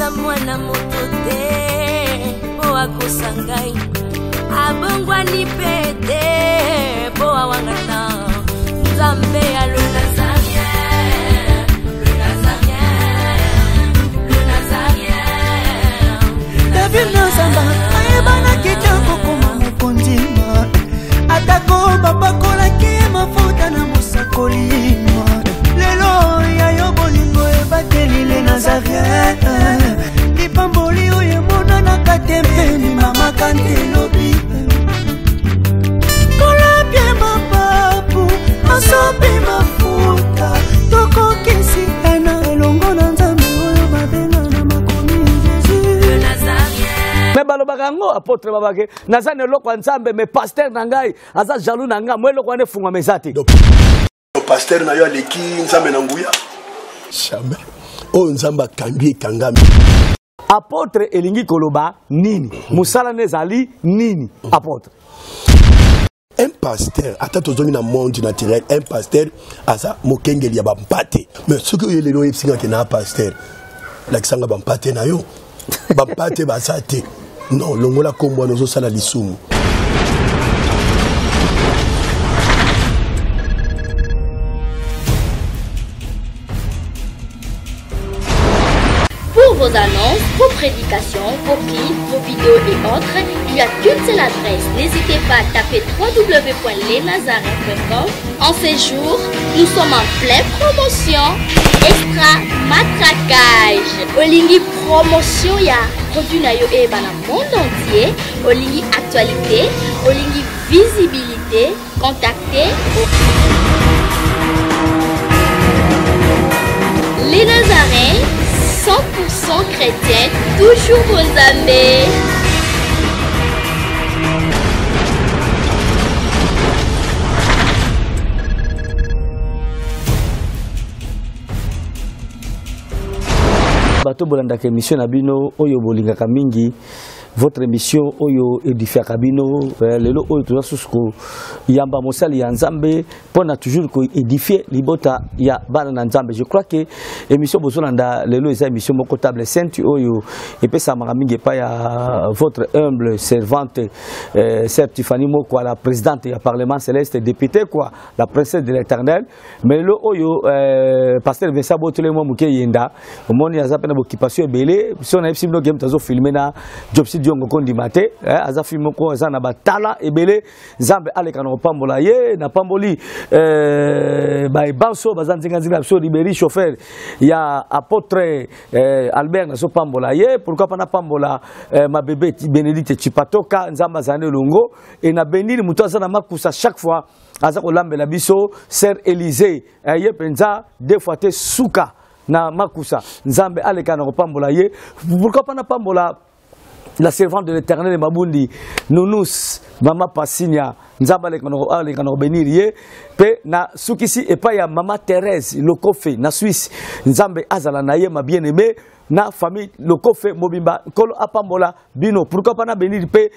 Naza mwana moto te mpo akosa ngai, abongwani mpe te mpo awangana Nzambe ya le Nazarien, le Nazarien, le Nazarien. David Nazamba ayebanaki te kokoma mokonzi, atako bapakolaki ye mafuta na mosakoli. Lelo ya yo bolingo ebateli le Nazarien, lipamboli oyo emonanaka te mpe mimamaka nte lobi. Kolapie mapapu asopi mafuta, tokokisi ena elongo na Nzambe oyo babenga na makomi Jésus. Le Nazarien. Me balobaka yango apôtre babake naza na eloko ya Nzambe, me pasteur na ngai aza jaloux na ngai, mo eloko wana efungwama eza te. Donc, pasteur na yo aleki Nzambe na nguya? Jamais. Oyo Nzambe akangi ekangami. Apôtre elingi koloba nini? Mosala ne ezali nini? Apôtre. Un pasteur, ata tozongi na monde naturel, un pasteur aza mokengeli ya bampate. Mais soki oye lelo oyebisi nga ke na pasteur, lakisanga bampate na yo. Bampate baza te. Non, longola kombo wana, ozosala lisumu. Pour vos annonces, vos prédications, vos clips, vos vidéos et autres, il n'y a qu'une seule adresse. N'hésitez pas à taper www.lesnazareens.com. En ces jours, nous sommes en pleine promotion. Extra matraquage. Olingi promotion ya produit na yo et dans le monde entier. Olingi actualité, olingi visibilité, contactez Les Nazaréens, 100% chrétiens, toujours vos amis. Bato bolandaka émission na bino oyo bolingaka mingi, votre émission oyo édifiaka bino, lelo oyo toza susu koyamba mosali ya Nzambe mpona toujours koédifie libota ya bana na Nzambe. Je crois que émission bozolanda lelo eza émission moko table sainte oyo epesamaka mingi epai ya votre humble servante, sœur Tiffany Moko, la présidente ya Parlement Céleste, députée quoi, la princesse de l'Éternel. Mais lelo oyo, pasteur Vincent Botole mwa moke yenda omoni aza mpe na boccupation ebele. So nayebisi bino ke moto azofilme na Jobsi Diongo kondima te, aza film moko aza na batala ebele. Nzambe aleka na kopambola ye, napamboli baebanso baza nzinganzinga na biso, Liberi chauffeur ya apôtre Albert, nazopambola ye. Pourquoi pas napambola ma bébé Bénédicte Chipatoka, Nzambe azala na elongo. E na benili moto aza na makusa chaque fois aza kolambela biso, sœur Élysée, ye mpenza deux fois te suka na makusa, Nzambe aleka na kopambola ye. Pourquoi pas napambola la servante de l'Éternel Mabundi Nounous, mama Pasinia, Nzambe aleka na aleka na kobénir ye. Pe na sukisi epai ya mama Thérèse Lokofe na Suisse, Nzambe azala na ye, ma bien-aimée na famille Lokofe mobimba, Nkolo apambola bino. Pourquoi pas na bénir pe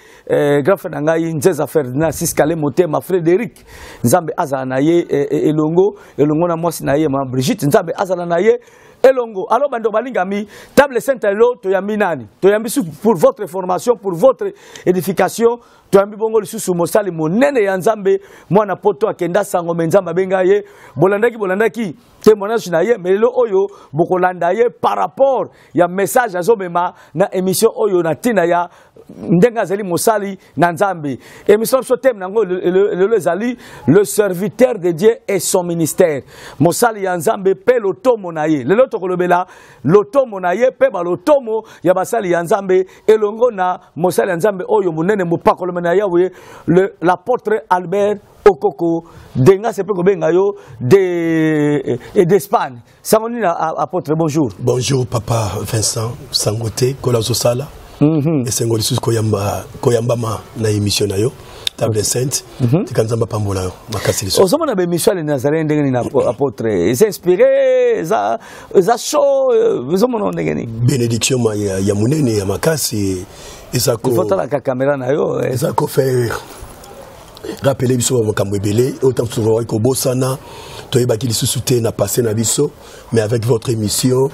grand frère na ngai Nzeza Ferdinand Siskale Motema Frédéric, Nzambe azala na ye elongo, elongo na mwasi na ye ma Brigitte, Nzambe azala na ye elongo. Alors bando balingami, table sainte lelo toyambi nani? Toyambi su pour votre formation, pour votre édification. Toyambi bongo lisusu mosali monene ya Nzambe, mwana poto akenda sango me Nzambe abenga ye. Bolandaki, bolandaki témoignage na ye, mais lelo oyo bokolanda ye par rapport ya message azomema na émission oyo na ntina ya ndenge azali mosali na Nzambe. Émission biso thème nango lelo ezali le serviteur de Dieu et son ministère. Mosali ya Nzambe pe lotomo na ye. Lelo tokolobela lotomo na ye pe ba lotomo ya basali ya Nzambe elongo na mosali ya Nzambe oyo monene mopakolome na Yahweh, l'apôtre Albert Okoko Denga, c'est pe kobenga yo de et d'Espagne. Sango nini, apôtre, bonjour. Bonjour papa Vincent Sangote kola zosala. Esengo lisusu koyamba koyambama na émission na yo table sainte. Tika Nzambe apambola yo makasi lisusu. Ozomona ba émission ya Nazareth ndenge nini, apôtre? Eza inspiré, eza eza chaud, ozomona ndenge nini? Bénédiction ma ya, ya monene ya makasi eza ko Il faut talaka caméra na yo, Eza ko faire. Rappeler biso ba makambo ebele oyo ntango tozalaki kobosana, toyebaki lisusu te na passé na biso, mais avec votre émission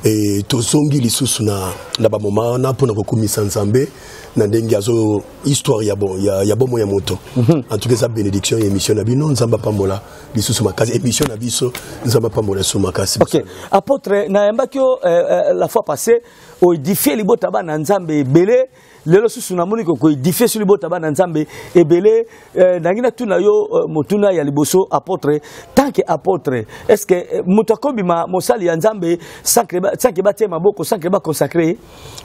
et tozongi lisusu na bamoment wana mpona kokumisa Nzambe na ndenge azo histoire ya bon ya bomoi ya moto. En tout cas, eza bénédiction ya émission na bino. Nzambe apambola lisusu makasi émission na biso, Nzambe apambola lisusu makasi. Ok, apôtre, nayambaki yo la fois passée, oédifie libota bana Nzambe ebele. Lelo susu namoni koédifie so libota bana Nzambe ebele. Nangi natuna yo motuna ya liboso, apôtre. Tant que apôtre, est ce que moto akobima mosali ya Nzambe sans que batie maboko, sans que baconsacre?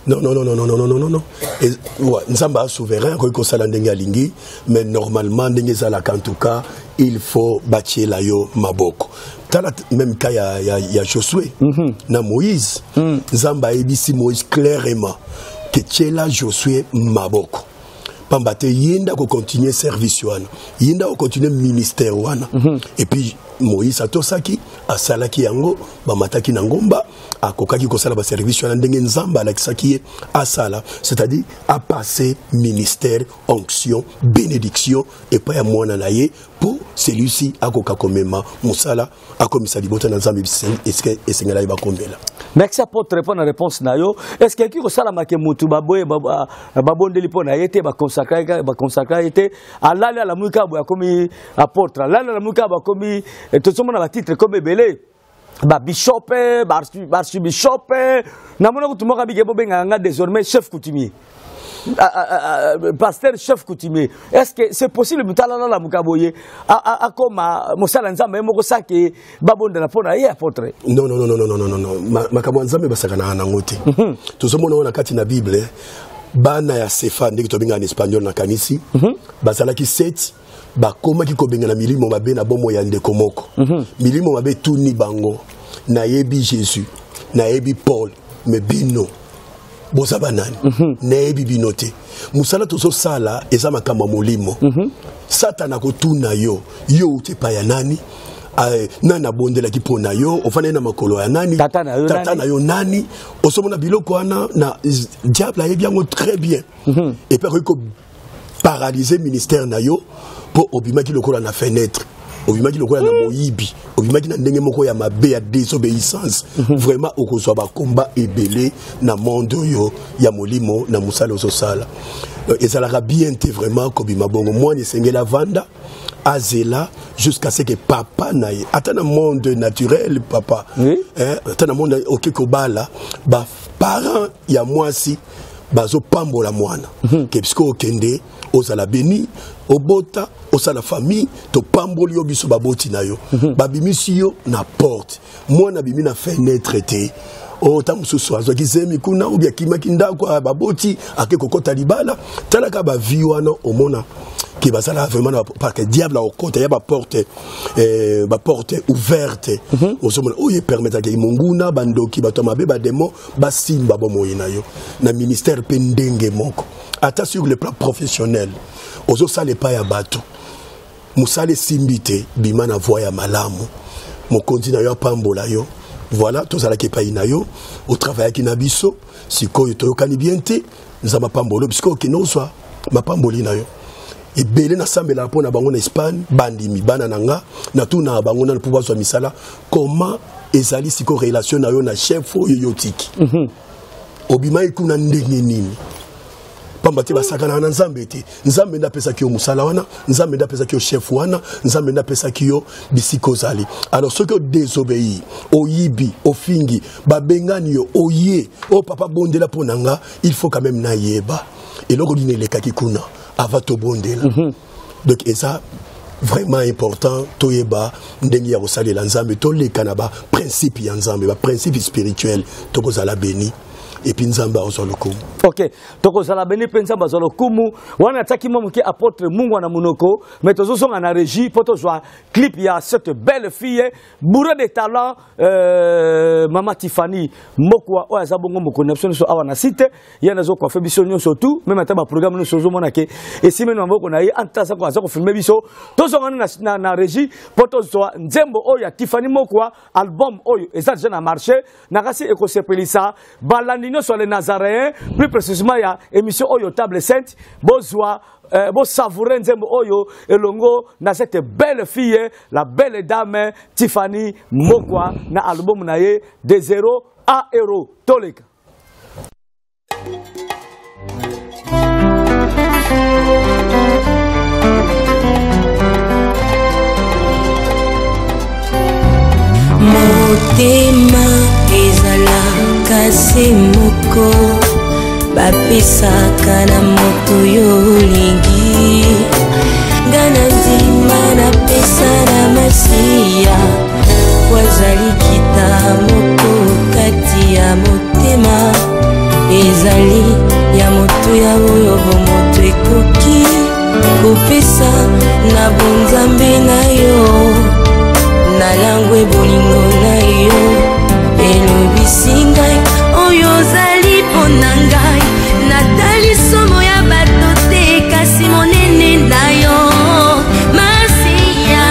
Non, non, non, non, non, non, non, non, non. Ouais, Nzambe aza souverain, akoki kosala ndenge alingi, mais normalement, ndenge ezalaka, en tout cas, il faut batiela yo maboko. Tala même cas ya Josué na Moïse. Nzambe ayebisi Moïse clairement ke tiela Josué maboko, pamba te ye nde akocontinue service wana, ye nde akocontinue ministère wana. Et puis Moïse atosaki, asalaki yango, bamataki na ngomba, akokaki kosala baservice wana ndenge Nzambe alakisaki ye asala, c'est-à-dire apasse ministère, onction, bénédiction epai ya mwana na ye, mpo celui-ci akoka komema mosala, akomisa libota na Nzambe esika esengela ye bakomela. Merci, apôtre, mpo na réponse na yo. Est ce que ekoki kosalamake motu baboye babondeli mpo na ye te, baconsacre ye te, alali alamuki kaka boye akomi apôtre, alali alamuki kaka boye akomi tozomona batitre komi ebele, babishop, baarchibishop? Namona kutu moko abike bobengaka nga désormais chef coutumier. Ah, ah, ah, pasteur chef coutumier. Est ce que c'est possible moto alala alamuka boye akoma mosala Nzambe ye moko sake babondela mpo na ye, apôtre? Non, non, non, non, non, non, non, non. Makambo ya Nzambe basakanaka nango te. Tozomona oyo na kati na Bible, bana ya Sefa, ndenge tobengaka na espagnol, nakanisi bazalaki sept, bakomaki kobengana milimo mabe na bomoi ya ndeko moko. Milimo mabe tuni bango: "Nayebi Jésus, nayebi Paul, mais bino boza banani? Nayebi bino te." Mosala tozosala eza makambo ya molimo. Satana akotuna yo: "Yo outi epai ya nani? Nani abondelaki mpo na yo? Ofandaki na makolo ya nani? Tata na yo Tata nani?" na yo nani?" Ozomona biloko wana na diable ayebi yango très bien. Et puis akoki koparalyse ministère na yo, mpo obimaki lokola na fenêtre, obimaki lokola na moyibi, obimaki na ndenge moko ya mabe, ya désobéissance. Vraiment, okozwa bakomba ebele na monde oyo ya molimo na mosala ozosala. Donc, ezalaka bien te vraiment kobima bongo. Mwana esengeli avanda, azela jusqu'à ce que papa na ye, ata na monde naturel, papa, hein, ata na monde oke kobala, baparent ya mwasi bazopambola mwana ke bisiko okende, ozala béni, obota, osala famille, topamboli yo, biso baboti na yo. Babimisi yo na porte, mwana abimi na fenêtre te. Oyo ta mosusu azwaki zemi kuna, obi akimaki ndako ya baboti, ake kokɔta libala. Talaka bavie wana, omona ke bazala vraiment na, parce que diable akokɔta ya baporte, baporte ouverte. Ozomona oyo epermetaka monguna, bandoki, bato ya mabe, badémon basimba bomoi na yo. Na ministère mpe ndenge moko, ata sur le plan professionnel, ozosala epai ya bato, mosala esimbi te, bima na voie ya malamu, mokonzi na yo apambola yo: "Voilà, tozalaki epai na yo, otravaillaki na biso, sikoyo toyokani bien te, Nzambe apambola yo, sikoyo okende ozwa mapamboli na yo." Ebele nasambelaka mpo na bango na Espagne, bandimi bana na nga, natunaka bango nano mpo bazwa misala: "Comment ezali sikoyo relation na yo na chef oyo yo otiki? Obimaki kuna ndenge nini?" Pamba te basakanaka na Nzambe te. Nzambe nde apesaki yo mosala wana, Nzambe nde apesaki yo chef wana, Nzambe nde apesaki yo bisika ozali. Alors soki odésobéir, oyibi, ofingi, babengani yo, oye: "O papa, bondela mpo na nga", il faut quand même nayeba eloko nini elekaki kuna avant tobondela. Donc eza vraiment important toyeba ndenge ya kosalela Nzambe, toleka na baprincipe ya Nzambe, baprincipe spirituel, tokozala béni et puis Nzambe azwa lokumu. Ok, tokozala béni mpe Nzambe azwa lokumu. Wana atiaki mwa moke apôtre Mungwa na monoko, mais tozozonga na régie mpo tozwa clip ya cette belle fille bourrée de talent, mama Tiffany Mokwa, oyo aza bongo mokonzi na biso nyonso awa na site. Ye nazocoiffe biso nyonso tu, même ata baprogramme nyonso ozomona ke esimeni maboko na ye. Anta aza kofilme biso. Tozonga na régie mpo tozwa nzembo oyo ya Tiffany Mokwa. Album oyo eza déjà na marché, nakasi ekosepelisa balandi. nyonso ya le Nazaréen, plus précisément ya émission oyo Table Sainte, bozwa bosavoure nzembo oyo elongo na cette belle fille, la belle dame Tiffany Mokwa na album na ye de 0 à héros. Toleka. Motema ezalaka se moko, bapesaka na moto yo olingi. Nga na ndima napesa na Masiya, po azali kita moko kati ya motema. Ezali ya motuya oyo bomoto ekoki kopesa na bonzambe na yo. Nalangwe bolingo na yo elobisi ngai oyo ozali mpo na ngai. Natali somo ya bato te, kasi monene na yo Masiya.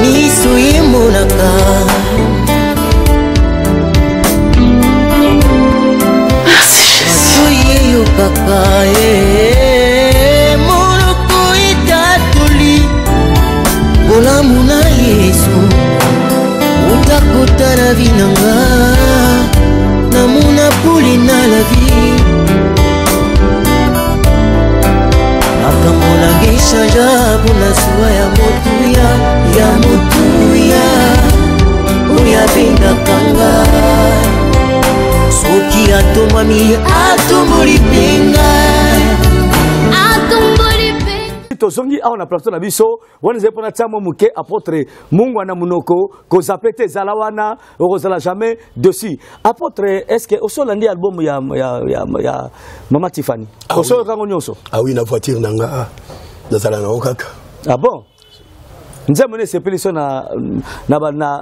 Miso emonaka matoi eyokaka monoko etatoli bolamu na Yesu. Otakota na vi na nga, namona pole na la vie. Makambo nanga echangea mpona zuwa ya motuya, ya motuya oyo abengaka nga. Soki atombwami, atomboli mpe ngai. Atomboli mpe. Tozongi awa na plateau na biso wana ezali mpona tia mwa moke apôtre Mungwa na monoko kozape te, ezala wana okozala jamais dessus. Apôtre, est ce que osolandi album ya mama Tiffany? Ah oui. Osoyoka yango nyonso? Ah oui, na voiture na nga nazala nango kaka. Ah bon, nzembo nini esepeli so na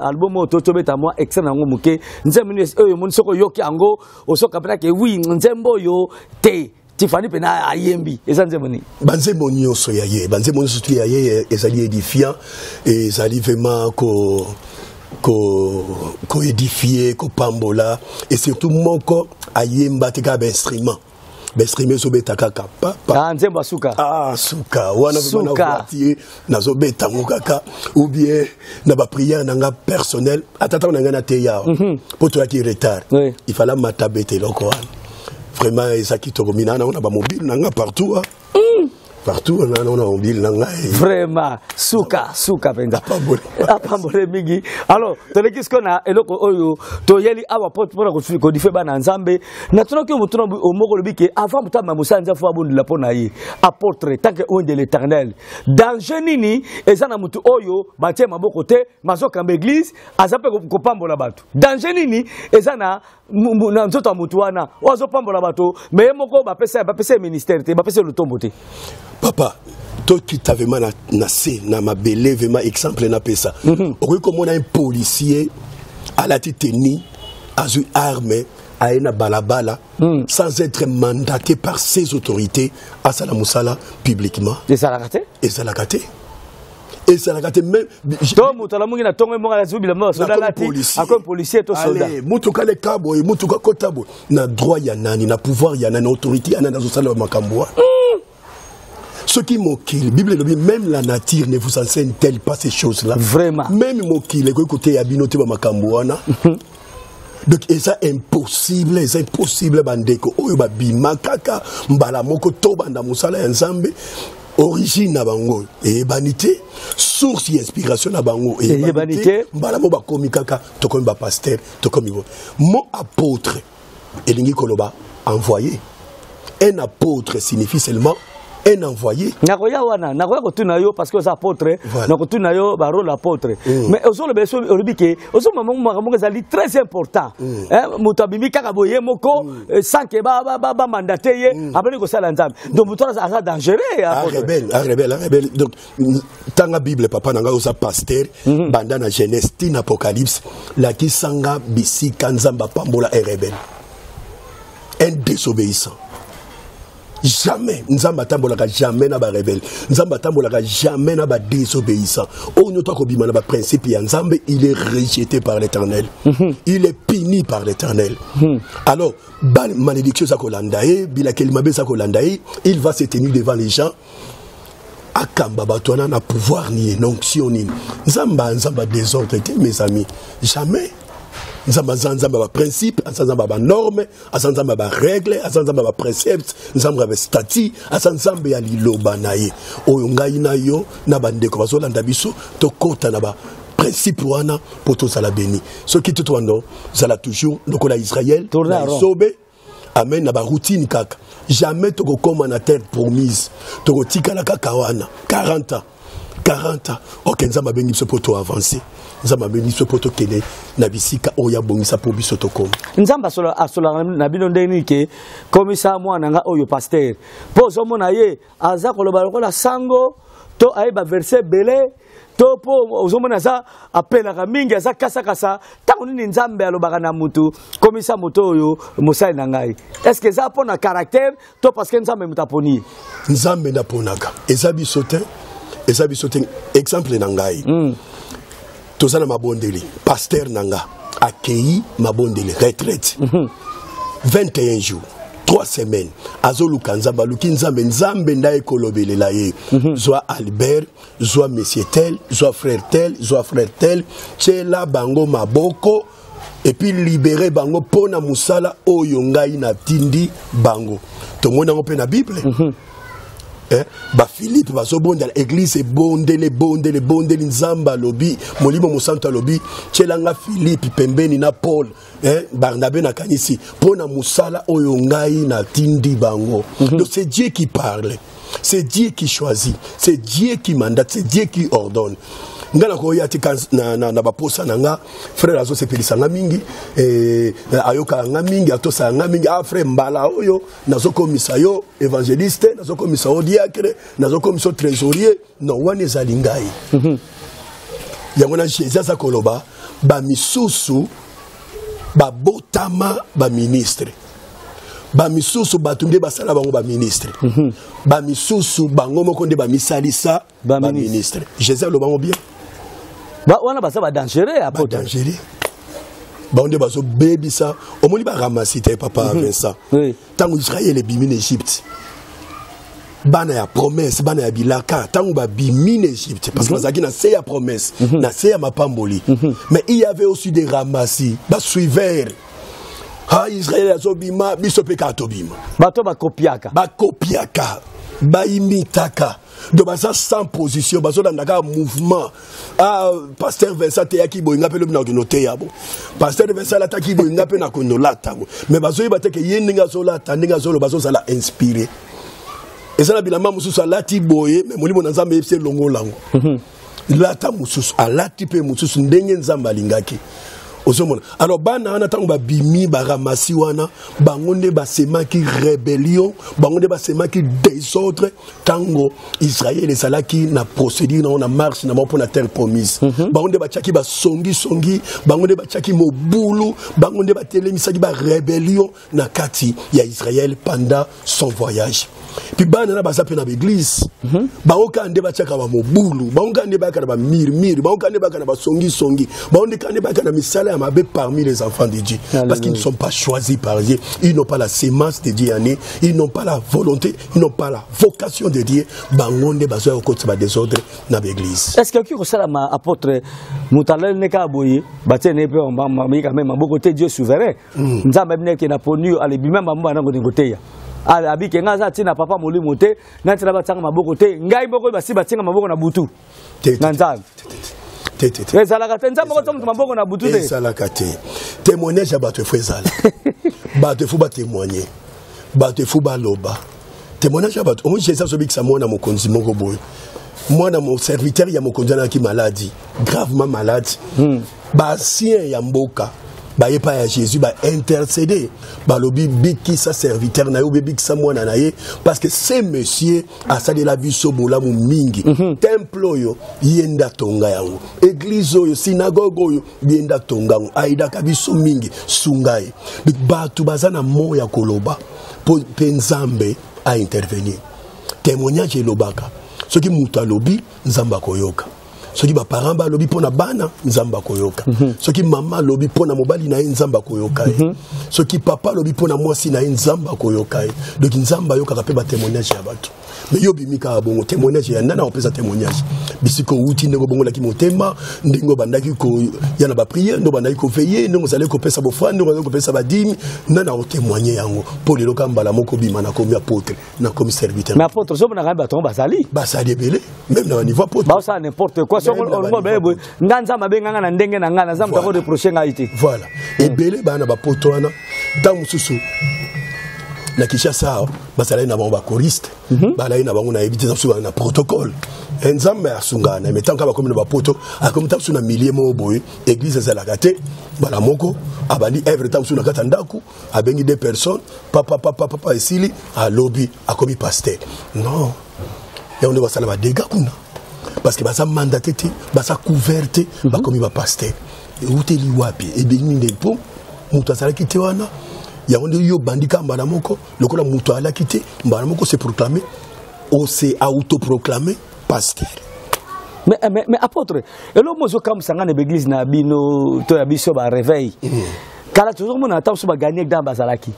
album oyo tobeta mwa extrait na yango moke? Nzembo nini oyo omoni soki oyoki yango osoka mpena ke wi nzembo oyo te Tiffany mpena ayembi, eza nzembo nini? Banzembo nyonso ya ye, banzembo nyonso tu ya ye ezali édifiant, ezali vraiment koédifie, kopambola. Et surtout moko ayemba te kaka bainstrument, bainstrument ezobeta kaka pa pa. Ah, nzembo ya suka. Ah, suka wana vraiment na Suka. voiture nazobeta yango kaka, ou bien na baprière na nga personnel. Ata ntango na ngai nateya awa mpo toyaki retard, il fallait mata beta eloko wana. Vraiment eza kitoko. Mina nango na bamobile na nga partout, ah. Partout na nango na mobile na ngai. Vraiment suka suka mpenza. Apambole. Apambole mingi. Alors toleki sikoyo na eloko oyo toyeli awa mpona kodife bana ya Nzambe. Natunaki yo motuna moko, olobi ke avant moto amema mosala Nzambe fo abondela mpo na ye. Apôtre, tant que oint de l'Éternel, danger nini eza na motu oyo batie maboko te mazokamba église, aza mpe kopambola bato? Danger nini eza na nzoto ya motu wana oyo azopambola bato, me ye moko bapesa ye ministère te, bapesa ye lotombo te? Papa, tokita vraiment na se na mabele. Vraiment exemple napesa, okoki komona un policier alati tenue, azwi arme, aye na balabala sans être mandaté par ses autorités, asala mosala publiquement? Ezalaka te. Ezalaka te, ezalaka te même. To moto alamungi na ntongo moko, alati bilamba basoda, alati, akomi policier to soldat. Allez, mutuka leka boye, mutuka kota boye, na droit ya nani, na pouvoir ya nani, na autorité ya nani azosala makambo wana? Soki mokili, Bible elobi, même la nature ne vous enseigne-t-elle pas ces choses là? Vraiment. Même mokili ekoki koteya bino te bamakambo wana. Donc eza impossible, eza impossible. Bandeko oyo babima kaka mbala moko tobanda mosala ya Nzambe, origine na bango eyebani te, source ya inspiration na bango eyebani eyebani te. te. Mbala mo bakomi kaka, tokomi bapaster, tokomi bo mot apôtre elingi koloba envoyé. Un apôtre signifie seulement Un envoyé. Nakoya wana, nakoya kotuna yo parce que oza apôtre. Voilà. Nakotuna yo barole apôtre. Mais ozoloba so olobi ke ozomama makambo moko ezali très important. Hein, moto abimi kaka boye moko sans ke bamandate ye, abandi kosala Nzambe. Donc moto wana aza dangereux. Un apôtre. Rebelle, un rebelle, un rebelle. Donc, tanga Bible, papa nanga oza pasteur, banda na Genèse, tina Apocalypse, lakisanga bisika Nzambe apambola un rebelle. Un désobéissant. Jamais Nzambe atambolaka jamais na barebelle, Nzambe atambolaka jamais na badésobéissant. Oyo nyonso akobima na baprincipe ya Nzambe, il est rejeté par l'Éternel, il est puni par l'Éternel. Alors malédiction eza kolanda ye, bilakeli mabe eza kolanda ye. Il va se tenir devant les gens, akamba bato wana na pouvoir nini, na onction nini? Nzambe, Nzambe désordre te, mes amis, jamais. Nzambe aza Nzambe ya baprincipe, aza Nzambe ya banorme, aza Nzambe ya barègle, aza Nzambe ya baprecepte, Nzambe ya bastatut, aza Nzambe ya liloba na ye. Oyo ngai na yo na bandeko bazolanda biso, tokɔta na baprincipe wana mpo tozala beni. Soki to tobando zala toujours lokola Israel Tourner na en rond. esobe, amen, na baroutine kaka, jamais tokokóma na terre promise. Tokotikala kaka wana 40 ans, 40 ans. Ok, Nzambe abengi biso mpo toavance, Nzambe abengi biso mpo tokende na bisika oyo abongisa mpo biso tokóma. Nzambe asolaka na bino ndenge nini ke komisa mwana nga oyo pasteur? Mpo ozomona ye aza koloba lokola sango, to ayeba verset ebele, to mpo ozomona aza apelaka mingi, aza kasakasa. Ntango nini Nzambe alobaka na mutu komisa moto oyo mosali na ngai? Est ce que eza mpo na caractère to parce que Nzambe moto aponi ye? Nzambe nde aponaka, eza biso te, eza biso te. Exemple na ngai, toza na mabondeli, pasteur na nga akei mabondeli, retraite, 21 jours, 3 semaines, azoluka Nzambe, aluki Nzambe, Nzambe nde ekolobelela ye: zwa Albert, zwa monsieur tel, zwa frère tel, zwa frère tel, tiela bango maboko et puis libérer bango mpo na mosala oyo ngai natindi bango. Tomoni yango mpe na Bible. Eh, bafilipe bazobondela, église ebondeli, ebondeli, ebondeli, Nzambe alobi, Molimo Mosantu alobi: tielanga Philipe pembeni na Paul, eh, Barnabe, nakanisi, mpo na mosala oyo ngai natindi bango. Donc c'est Dieu qui parle, c'est Dieu qui choisit, c'est Dieu qui mandate, c'est Dieu qui ordonne. Nga nakoya te na baposa na nga. Frère azosepelisa nga mingi, ayokaka nga mingi, atosaka nga mingi. Ah, frère, mbala oyo nazokomisa yo évangéliste, nazokomisa yo diacre, nazokomisa yo trésorier. Non, wana ezali ngai. Yango na Jésus aza koloba: bamisusu babotama baministre, bamisusu bato nde basala bango baministre, bamisusu bango moko nde bamisalisa Baministre. baministre. Jésus alobango bien. Wana baza badangereux, apôtre. Badangereux, bango nde bazobebisa. Omoni baramasi te, papa Vincent? Oui. Ntango Israel ebimi na Egypte, bana ya promesse, bana ya bilaka, ntango babimi na Egypte, parce que bazalaki na se ya promesse, na se ya mapamboli, mais il y avait aussi des ramasi, basuiveurs. Ha, Israel azobima, biso mpe kaka tobima. Bato bakopiaka. Bakopiaka, baimitaka. Donc baza sans position, bazolanda kaka mouvement. Ah, pasteur Vincent teyaki boye, nga mpe lobi nakokende oteya bo. Pasteur Vincent alataki boye, nga mpe nakokende olata bo. Mais bazoyeba te ke ye ndenge azolata, ndenge azoloba, azozala inspiré. Eza na bilamba mosusu alati boye, mais Molimo na Nzambe eyebisi elongolango, lata mosusu. Alati mpe mosusu ndenge Nzambe alingaki. Ozomona, alors bana wana, ntango babimi, baramasi wana, bango nde basemaki rébellion, bango nde basemaki désordre ntango Israel ezalaki na procédure nango, na marche na bango mpo na terre promise. Bango nde batiaki basongisongi, bango nde batiaki mobulu, bango nde batelemisaki barébellion na kati ya Israel pendant son voyage. Puis bana na baza mpe na baeglise, bango kaka nde batiaka bamobulu, bango kaka nde bayaka na bamirimiri, bango kaka nde bayaka na basongisongi, bango nde kaka nde bayaka na misala ya mabe parmi les enfants de Dieu, parce qu'ils ne sont pas choisis par Dieu, ils n'ont pas la sémence de Dieu en eux, ils n'ont pas la volonté, ils n'ont pas la vocation de Dieu. Bango nde bazoya kokotisa badésordre na baeglise. Est ce que okoki kosalama, apôtre, moto alali ne kaka boye, batie ne mpe bameyika me maboko te? Dieu souverain, Nzambe abineke na poni yo, alebima bango banango ndenge koteya. Abike nga aza ntina papa molimo te, na ntina batianga maboko te, ngai moko basi batianga maboko na butu. Te, te, na Nzambe. Te, te, te. Ezalaka te, Nzambe akotia moto maboko na butu te. Ezalaka te. Témoignage ya bato efo ezala, bato efo batémoigne, bato efo baloba. Témoignage ya bato, omoi Jésus azobikisa mwana mokonzi moko boye, mwana serviteur ya mokonzi anaki maladi, gravement malade. Baancien ya mboka baye epai ya Jésus, baintercéder, balobi: "Bikisa serviteur na ye, obe bikisa mwana na ye, parce que ce monsieur asalela biso bolamu mingi. Temple oyo, ye nde atonga yango. Église oyo, synagogue oyo, ye nde atonga yango. Aaidaka biso mingi, sunga ye." Bato baza na mo ya koloba mpo mpe Nzambe aintervenir. Témoignage elobaka. Soki moto alobi, Nzambe akoyoka. Soki baparent balobi mpo na bana, Nzambe akoyoka. Soki mama alobi mpo na mobali na ye, Nzambe akoyoka ye. Soki papa alobi mpo na mwasi na ye, Nzambe akoyoka ye. Donc Nzambe ayokaka mpe batémoignage ya bato. Mais yo obimi kaka bongo, témoignage ya nani? Akopesa témoignage bisika outi, ndenge obongolaki motema, ndenge obandaki koya na baprière, ndenge obandaki koveiller, ndenge ozalaki kopesa bofrande, ndenge ozalaki kopesa badîmes. Nani akotémoigne yango? Mpo lelo ka mbala moko obima: "Nakomi apôtre, nakomi serviteur." Mais apôtre, ozomonaka bato yango bazali. Basali ebele, même na baniveau apôtre. Baosala n'importe quoi. Soki olingo boye, nga Nzambe abenganga na ndenge na ngai, naza moto akoreproche ngai te. Voilà, ebele baa na bapoto wana. Ntango mosusu na Kinshasa awa, bazalaki na bango bachoriste, bazalaki na bango, nayebi te, mosusu na protocole. Nzambe asungaka na ye. Mais ntango bakomi na bapoto, akomi ntango mosusu na milieu moko boye, église ezalaka te, mbala moko abandi œuvre. Ntango mosusu na kati ya ndako, abengi deux personnes, papa papa papa, esili, alobi akomi pasteur. Non, yango nde basala badégâts kuna, parce que baza mandaté te, baza couvert te, bakomi bapasteur. Euteli wapi? Ebimi nde mpo moto azalaki te wana. Yango nde yo bandi ka mbala moko, lokola moto alaki te, mbala moko se proclamer, ose autoproclamer pasteur. Mais apôtre, eloko mo ozokamwisa ngai na baeglise na bino to ya biso baréveil, kala tozokomona ata mosusu baganye dan bazalaki.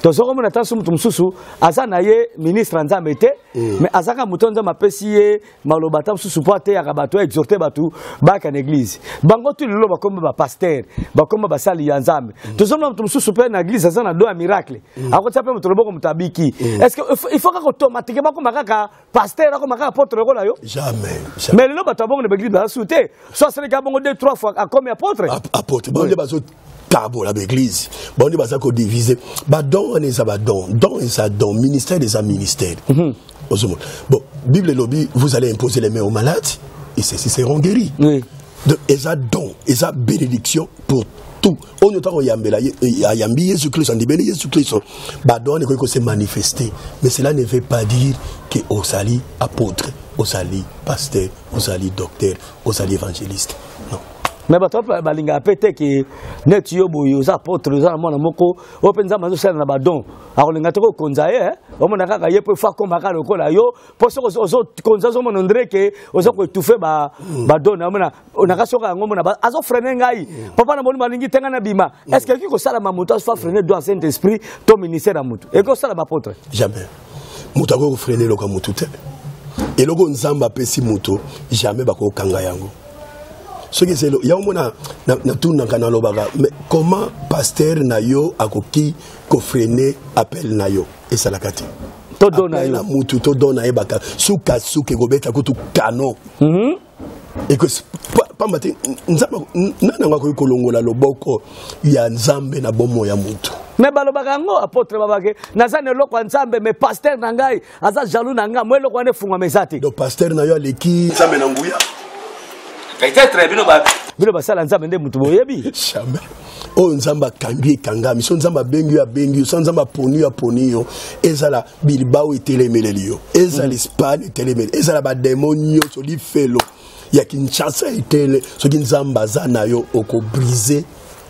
Tozokomona ata mosusu moto mosusu aza na ye ministre ya Nzambe te, mais azaka moto Nzambe apesi ye maloba ata mosusu mpo ateyaka bato, aexhorte bato baka na église. Bango tu lelo bakoma bapasteur, bakoma basali ya Nzambe. Tozomona moto mosusu mpe na église aza na don ya miracle, akotia mpe moto loboko, moto abiki. Est ce que il faut kaka automatique bakoma kaka pasteur, akoma kaka apôtre lokola yo? Jamais, jamais. Mais lelo bato ya bongo na baeglise baza su te. So asalaki bongo deux, trois fois, akomi apôtre. Apôtre, bango nde bazokabola baeglise, bango nde baza kodivise. Badon wana eza badon, don eza don, ministère eza ministère. Ozomona, bon, Bible elobi: "Vous allez imposer les mains aux malades et ceux-ci seront guéris." Donc eza don, eza bénédiction pour tout oyo ntango oyambela ayambi Yesu Kristo, andimeli Yesu Kristo. Badon wana ekoki kose manifester, mais cela ne veut pas dire que ozali apôtre, ozali pasteur, ozali docteur, ozali évangéliste, non. Mais bato balingaka mpe te ke neti yo boye oza apôtre, oza na mwana moko oyo mpe Nzambe azosala na badon, akolinga te kokonza ye. Omona kaka ye mpo efo akóma kaka lokola yo, mpo soki ozokonza, ozomona ondire ke oza koétouffe badon. Omona naka soki yango, omona azofreiner ngai, papa na molimo alingi te ngai nabima. Est ce que ekoki kosalama moto afa freiner don ya Saint Esprit to ministère ya motu? Ekoki kosalama, apôtre? Jamais. Moto akoki kofreiner eloko ya motu te. Eloko Nzambe apesi moto, jamais bakokanga yango. Soki eza yango mona natunaka, nalobaka: mais comment pasteur na yo akoki kofreiner appel na yo? Esalaka te. To don na Appel yo. Mutu to don na ye, baka sukasuka ekobeta kutu kano. Pamba te Nzambe nani yango akoki kolongola loboko ya Nzambe na bomoi ya mutu? Mais balobaka yango, apôtre, babake naza na eloko ya Nzambe, mais pasteur na ngai aza jaloux na ngai, mo eloko wana efungwama eza te. Donc pasteur na yo aleki Nzambe na nguya? Peut-être bino basala Nzambe nde motu boyebi. Jamais. Oyo Nzambe akangi, ekangami. So Nzambe abengi yo, abengi yo. So Nzambe aponi yo, aponi yo. Ezala Bilbao etelemeleli yo, ezala Espagne etelemeli, ezala bademo nyonso, lifelo ya Kinshasa etele, soki Nzambe aza na yo, okobrise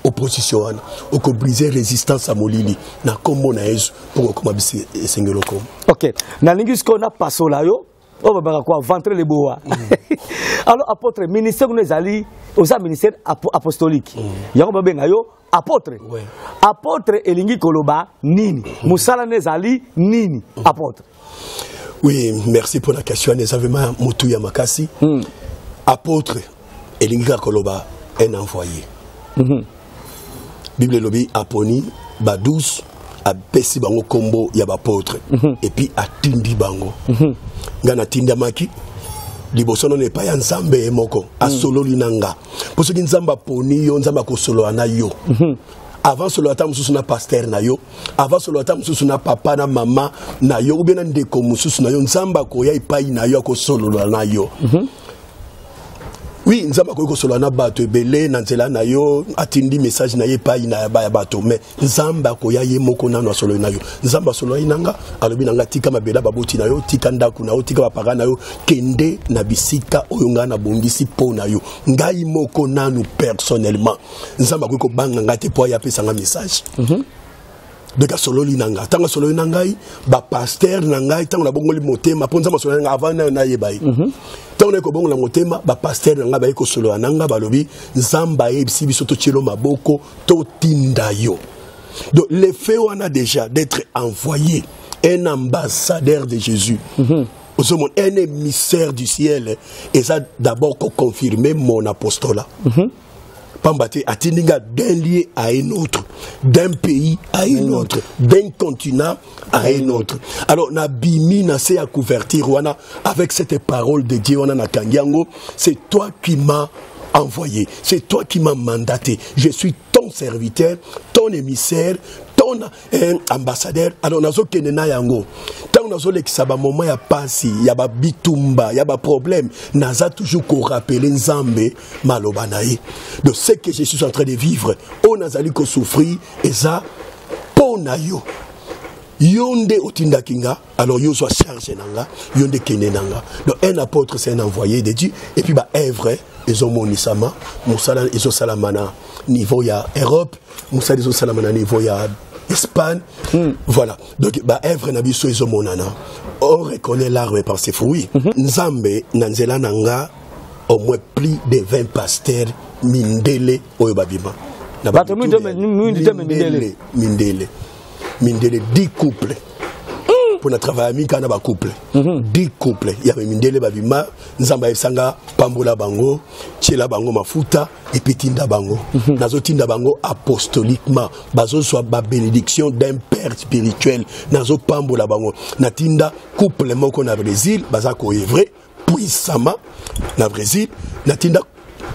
opposition wana, okobrise résistance ya molili na nkombo na Yesu, mpo kokoma bisi esengeli okoma. Ok, nalingi sikoyo napasola yo oyo babaka koaventre le boa. Alors apôtre, ministère kuna ezali, oza ministère apostolique, yango babenga yo apôtre. Apôtre elingi koloba nini? Mosala nde ezali nini, apôtre? Oui, merci pour la question. Eza vraiment motuya makasi. Apôtre elingi kaka koloba un envoyé. Bible elobi aponi ba 12, apesi bango nkombo ya baapôtre, et puis atindi bango. Ngai natindamaki liboso nono epai ya Nzambe ye moko, asololi na nga. Mpo soki Nzambe aponi yo, Nzambe akosolola na yo. Avant solola ata mosusu na pasteur na yo, avant solola ata mosusu na papa na mama na yo, ou bien na ndeko mosusu na yo, Nzambe akoya epai na yo, akosolola na yo. Oui, Nzambe akoki kosolola na bato ebele na nzela na yo, atindi message na ye epai na ya bato, mais Nzambe akoya ye moko nano asololi na yo. Nzambe asololi na nga, alobi na nga tika mabela baboti na yo, tika ndako na yo, tika bapara na yo, kende na bisika oyo ngai nabongisi mpo na yo. Ngai moko nanu personnellement, Nzambe akoki kobanga ngai te mpo aya apesa nga message. Donc asololi na ngai, ntango asololi na ngai, bapasteur na ngai, ntango nabongoli motema, mpo Nzambe asololi na ngai avant nayo nayeba ye. Ntango naye kobongola motema, bapasteur na ngai baye kosolola na ngai, balobi Nzambe ayebisi biso totielo maboko, totinda yo. Donc l'effet wana déjà d'être envoyé, un ambassadeur de Jésus, ozomona un émissaire du ciel, eza d'abord koconfirmer mon apostolat. Pamba te atindi nga d'un lieu à un autre, d'un pays à un autre, d'un continent à un autre. Alors nabimi na se ya couverture wana avec cette parole de Dieu wana nakangi yango, c'est toi qui m'as envoyé, c'est toi qui m'as mandaté, je suis ton serviteur, ton émissaire, ton ambassadeur. Alors nazokende na yango, ntango nazolekisa bamoment ya pasi, ya babitumba, ya baproblème, naza toujours korappeler Nzambe maloba na ye. Donc ce que je suis en train de vivre, oyo nazali kosouffrir, eza mpo na yo. Yo nde otindaki nga, alors yo ozwa charge na nga, yo nde kende na nga. Donc un apôtre, c'est un envoyé de Dieu. Et puis baœuvre ezomonisama, mosala ezosalama na niveau ya Europe, mosala ezosalama na niveau ya Espagne. Voilà, donc baœuvre na biso ezomonana. On reconnaît l'arbre par ses fruits. Nzambe na nzela na nga, au moins plus de 20 pasteurs mindele oyo babima. Na Bato bato mwindu te, mindele. Mindele, mindele, 10 couples mpo na travaille mingi kaka na bacouple. 10 couple ya mindele babima. Nzambe ayebisanga pambola bango, tiela bango mafuta et puis tinda bango. Nazotinda bango apostoliquement, bazozwa babénédiction d'un père spirituel. Nazopambola bango. Natinda couple moko na Brésil, baza koœuvrer puissamment na Brésil. Natinda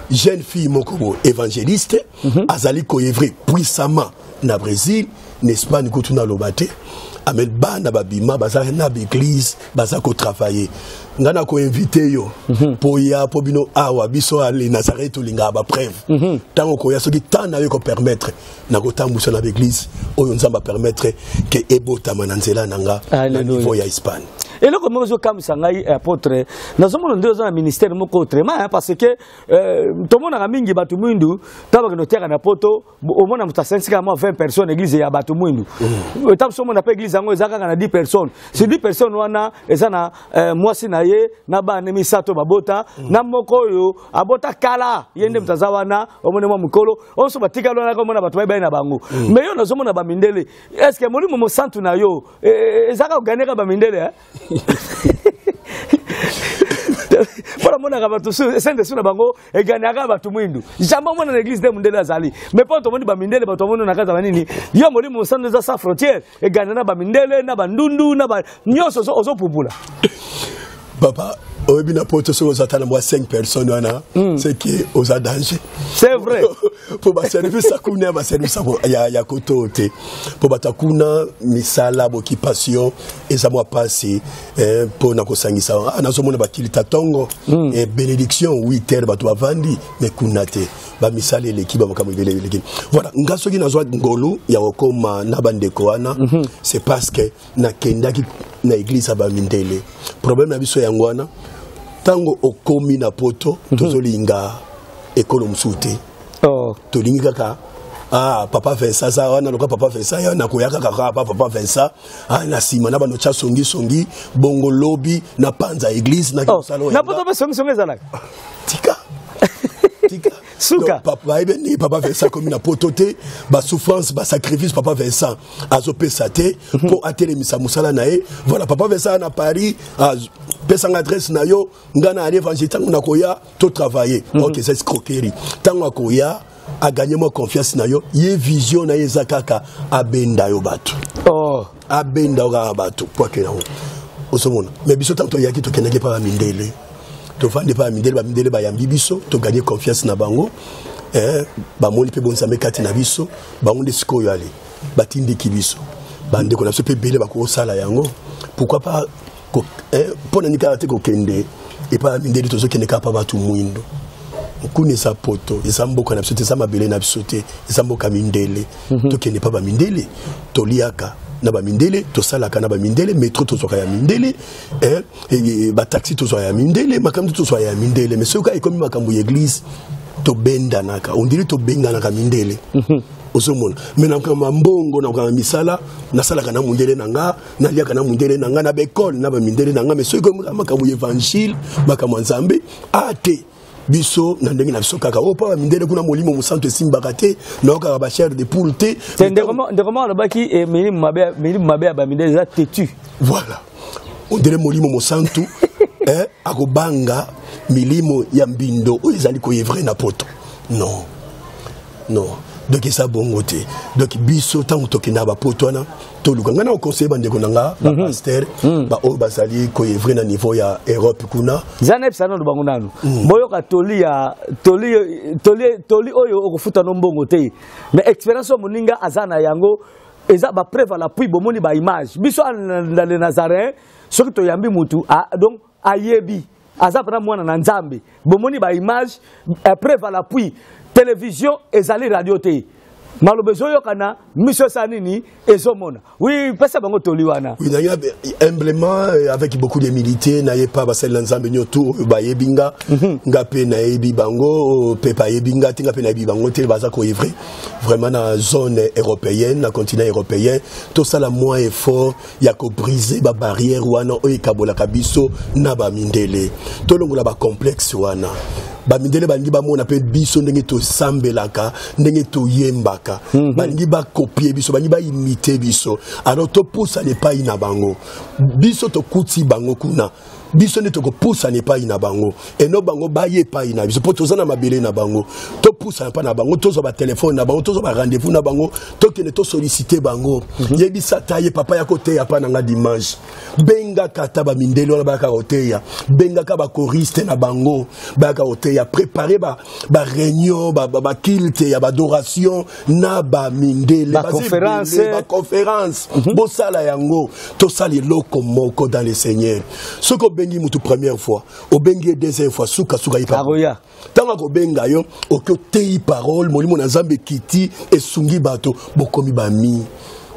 jeune fille moko boye évangéliste, azali koœuvrer puissamment na Brésil, na Espagne kutu naloba te. Amen. Bana babima, baza na baeglise, baza kotravaille. Ngai na koinvite yo mpo ya mpo bino awa biso ale Nazareth tolingaka bapreuve. Ntango koya, soki temps na yo ekopermettre, nakotambusa na baeglise oyo Nzambe apermettre ke ebotama na nzela na nga na Alléluia. niveau ya Espagne. Eloko moko ezokamwisa ngai, apôtre, nazomona nde oza na ministère moko autrement, hein, parce que tomonaka mingi bato mwindu, ntango bakende otiaka na poto, omona moto asanisi kaka mwa 20 personnes, église ya bato mwindu. Eta mosu omona mpe église yango eza kaka na 10 personnes. Sur 10 personnes wana, eza na mwasi na ye na bana misato babota, na moko oyo abota kala, ye nde moto aza wana. Omoni mwa mokolo oyo batikali wana, komona bato bayebai na bango. Mais yo nazomona bamindele. Est ce que molimo mosantu na yo ezaka koganeka bamindele, eh? Mpo namonaka bato saint-esprit na bango eganiaka bato mwindu. Jamais omona na église nde mondele azali. Mais mpo tomoni bamindele, bato bamoni na kati ya banini, yo molimo mosantu eza sans frontière, egania na bamindele, na bandundu, na ba nyonso, ozopupula. Papa, oyebi na poto, soki oza ata na mwa 5 personnes wana, c'est que oza danger. C'est vrai. Mpo baservice ya kuna, baservice ya koto te, mpo bato ya kuna, misala boccupation eza mwa pasi mpo na kosangisa. Nazomona bakilita ntongo, bénédiction 8 heures, bato bavandi, mais kuna te, bamisala eleki, bamakambo ebele eleki. Voilà, nga soki nazwa ngolu ya kokóma na bandeko wana, c'est parce que nakendaki na église ya bamindele. Problème na biso yango wana, ntango okomi na poto, tozolinga ekolo mosusu te. Tolingi kaka papa Vincent aza wana, loka papa Vincent ya nakoya kaka kaka pa papa Vincent. Na nsima na bando tya songisongi bongo, lobi na panza église na mosala oyo Na ya poto nga. mpe songisongi ezalaka. Tika, tika. Suka. Donc, papa bayebi ndenge papa Vincent akomi na poto te, basouffrance, basacrifice papa Vincent azopesa te mpo atelemisa mosala na ye. Voilà, papa Vincent na Paris, pesanga adresse na yo, ngai na ali évangile, ntango nakoya totravaille. Ok, eza escroquerie. Ntango akoya, aganye mwa confiance na yo, ye vision na ye eza kaka abenda yo bato. Abenda yo kaka bato po akende yango, ozomona. Mais biso, ntango toyaki, tokendaki mpa bamindele, tovandi mpa bamindele, bamindele bayambi biso, toganye confiance na bango. Eh, bamoni mpe bonzambe kati na biso, bango nde sikoyo ale batindiki biso, bandeko na biso mpe ebele bakosala yango. Pourquoi pas mpo na nini kaka te kokende epai ya mindele? Tozokende kaka mpa bato mwindo kuna. Eza poto, eza mboka na biso te, eza mabele na biso te, eza mboka mindele. Tokende mpa bamindele, toliaka na bamindele, tosalaka na bamindele, metro tozwaka ya mindele, bataxi tozwaka ya mindele, makambo tozwaka ya mindele. Mais soki ekomi makambo ya église, tobendanaka, ondiri tobenganaka mindele. Ozomona, mais na makambo ya mbongo, na makambo ya misala, nasalaka na mundele na nga, naliaka na mundele na nga, na baekole na bamindele na nga. Mais soki ekomi makambo ya évangile, makambo ya Nzambe, a te, biso na ndenge na biso kaka. Oyo mpa bamindele kuna, molimo mosantu esimbaka te, naokaka bachair de poule te. Te, ndeko moko alobaki milimo mabe ya bamindele eza têtu. Voilà, ondele molimo mosantu akobanga milimo ya mbindo oyo ezali koœuvrer na poto. Non, non, donc eza bongo te. Donc biso, ntango tokenda bapoto wana, toluka, ngai na koconseiller bandeko na nga bapasteur baoyo bazali koœuvrer na niveau ya Europe kuna. Eza nayebisa nano bango nanu, boyoka toli ya toli, toli, toli oyo okofuta no mbongo te, mais expérience oyo moninga aza na yango eza bapreuve à l'appui. Bomoni baimage, biso na le Nazaréen, soki toyambi mutu, donc ayebi aza mpena mwana na Nzambe. Bomoni baimage, preuve à l'appui. Télévision ezali radio te, maloba ezoyokana, miso esala nini? Ezomona. Oui, pesa bango toli wana. Oui, naye humblement, avec beaucoup d'humilité, naye pa basali na Nzambe nyonso oyo bayebi nga, nga mpe nayebi bango mpe bayebi nga te, nga mpe nayebi bango te, baza koœuvrer vraiment na zone européenne, na continent européen. Tosala mwa effort ya kobriser babarrière wana oyo ekabolaka biso na bamindele. Tolongola bacomplexe wana. Bamindele balingi bamona mpe biso ndenge tosambelaka, ndenge toyembaka. Balingi bacopier biso, balingi baimiter biso. Alors topusana epai na bango. Biso tokuti bango kuna, biso nde tokopusana epai na bango, eno bango baye epai na biso, mpo toza na mabele na bango. Topusana mpa na bango, tozwa batelefone na bango, tozwa barendez-vous na bango, tokende tosolliciter bango. Yebisa ata ye papa ya koteya mpa na nga dimanche. Bengaka ata bamindele wana bayaka koteya, bengaka bachoriste na bango bayaka koteya. Prépare baréunion, baculte ya baadoration na bamindele. Baconférence. Baconférence, bosala yango. Tosala eloko moko dans le Seigneur. Soki obengi mutu première fois, obengi ye deuxième fois, sukasuka ye akoya. Ntango akobenga yo, oki oteyi parole, molimo na Nzambe ekiti, esungi bato, bokomi bami.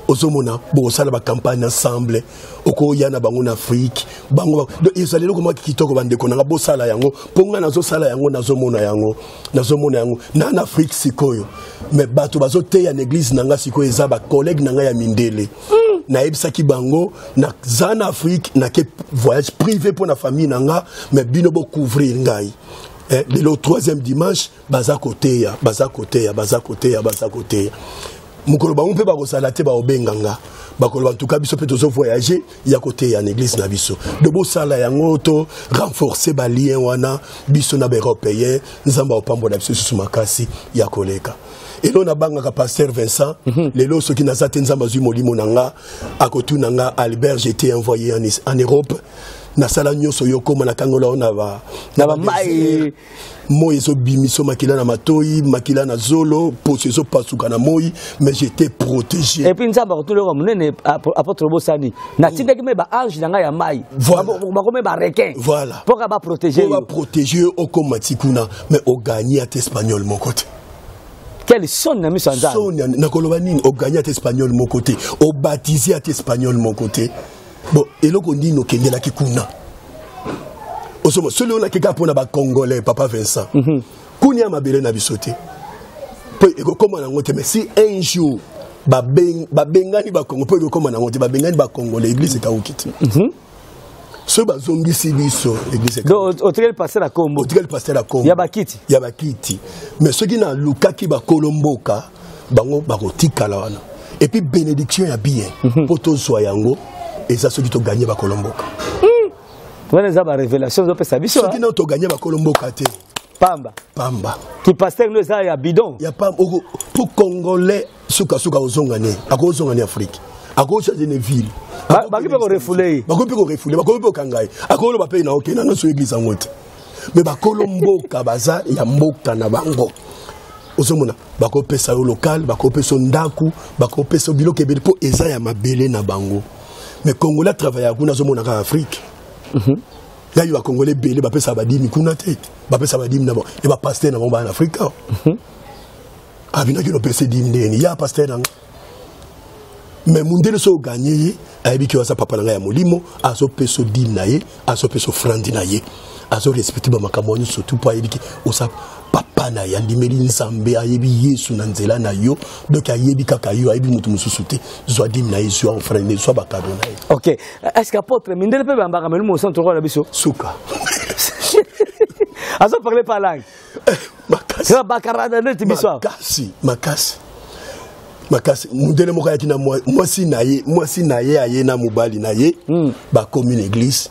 Ozomona, bokosala bacampagne ensemble, okoya na bango na Afrique, bango donc ezali eloko moko kitoko. Bandeko na nga, bosala yango, mpo ngai nazosala yango, nazomona yango, nazomona yango na Afrique sikoyo. Mais bato bazoteya na église na nga sikoyo eza bacollègue na ngai ya mindele. Nayebisaki bango, naza na Afrique, nake voyage privé mpo na famille na nga, mais bino bocouvrir ngai. Lelo troisième dimanche baza koteya, baza koteya, baza koteya, baza koteya. Mokolo bango mpe bakozala te, bakobenga nga, bakoloba ntuka biso mpe tozovoyage ya koteya na église na biso. Donc bosala yango, to renforcer balien wana biso na baeuropéen. Nzambe akopambola biso lisusu makasi ya koleka. Elo nabangaka, pasteur Vincent, lelo soki naza te, Nzambe azwi molimo na nga, akotuna nga: "Albert, j'étais envoyé en Europe, nasala nyonso, yo koma nakangola yo na ba na bamai." Moi ezobimiso makila na matoi, makila na zolo, poso ezopasuka na moi, mais j'étais protégé. Et puis Nzambe akotuna eloko monene: "Apôtre Bosani, natindaki me baange na ngai ya mai, bakomi barequin mpo ka baprotéger po yo." Baprotéger yo, okoma ti kuna, mais ogagner ata espagnol moko te. Quelle soni na miso ya Nzambe! Soni, nakoloba nini? Ogagner ata espagnol moko te, obaptiser ata espagnol moko te. Bon, eloko nini okendelaki kuna? Osoma soki oyo nakeka mpona bacongolais, papa Vincent, kuna ya mabele na biso te, mpo ekokóma nango te. Mais si un jour babengani bakongo, mpo ekokóma nango te, babengani bacongolais, église ekauki te. Soki bazongisi biso, église Donc otikali pasteur ya kombo. Otikali pasteur ya kombo. Ya bakiti. Ya bakiti. Mais soki nalukaki bakolo mboka, bango bakotikala wana. Et puis bénédiction ya bien mpo tozwa yango eza soki togagner bakolo mboka. Wana eza barévélation ezopesa biso. Soki nano togagner bakolo mboka te, pamba. Pamba. Ki pasteur no eza ya bidon. Ya pamba. Mpo congolais sukasuka ozonga ne, akozonga ne Afrique, akochanger ne ville. Bakoki mpe korefouler ye. Bakoki mpe korefouler, bakoki mpe kokanga ye, akoloba mpe na okenda nyonso église yango te. Mais bakolo mboka baza ya mboka na bango. Ozomona, bakopesa yo local, bakopesa yo ndako, bakopesa yo biloko ebele mpo eza ya mabele na bango. Mais Congolais atravaillaka kuna, azomona kaka Afrique. Yayo bacongolais ebele bapesaka badimi kuna te, bapesa badimi na bango e bapasteur na bango baa na Afrique awa. Abinaki nopesa dimi ndeni ya pasteur nanga. Mais mundele so oganye ye, ayebi ke aza papa na ngai ya molimo, azopesa dime na ye, azopesa offrande na ye, azorespecte bamakambo wana surtout mpo ayebi ke oza papa na ye, andimeli Nzambe, ayebi Yesu na nzela na yo. Donc ayebi kaka yo, ayebi moto mosusu te. Zwa dime na ye, zwa offrande na ye, zwa bacadeau na ye. Ok, est ce que apôtre, mindele mpe bambaka melimo mosantu lokola biso? Suka. Azo parler par langue. Makasi. Bakarada neti biso awa. Makasi, makasi, makasi. Mundele moko ayaki na mwasi na ye, mwasi na ye aye na mobali na ye. Bakomi na église,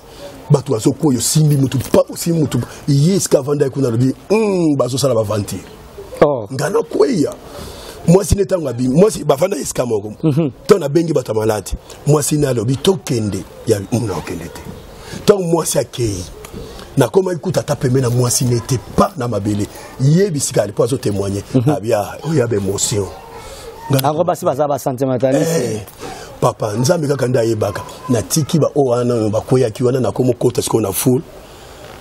bato bazokoya, osimbi mutu pa, osimbi mutu ye esika avandaki kuna, alobi bazosala baventure. Oh. Nga nakweya, mwasi ne ntango abimi, mwasi bavanda esika moko, ntango nabengi bato ya maladi, mwasi ne alobi tokende ya muna, okende te. Ntango mwasi akei, nakomaki kuta ata pembe na mwasi ne te, pa na mabele ye bisika ali mpo azotémoigne, abia oyo ya baémotion. Yango basi baza basentimentaliste. Papa, Nzambe kaka nde ayebaka. Natiki baoyo wana oyo bakweyaki wana, nakomokota sikoyo na foule.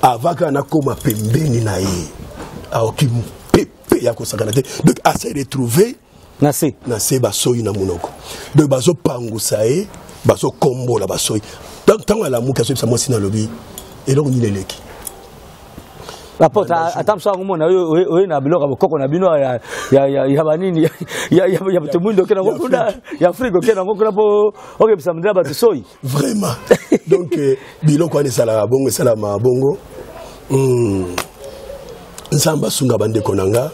Avant kaka nakóma pembeni na ye, aoki pepe ya kosakana te. Donc ase retrouve na se. Na se, basoi na monoko. Donc bazopangusa ye, bazokombola basoi. Donc ntango alamuki, azoyebisa mwasi na, alobi eloko nini eleki. Apôtre, ata mosu akomona oye na biloko ya bokoko na bino ya banini ya bato mwindo, okende yango kuna ya Afrique, okende yango kuna mpo okebisa mondela bato soi. Vraiment. Donc biloko wana esalaka bongo, esalamaka bongo. Nzambe asunga bandeko na nga.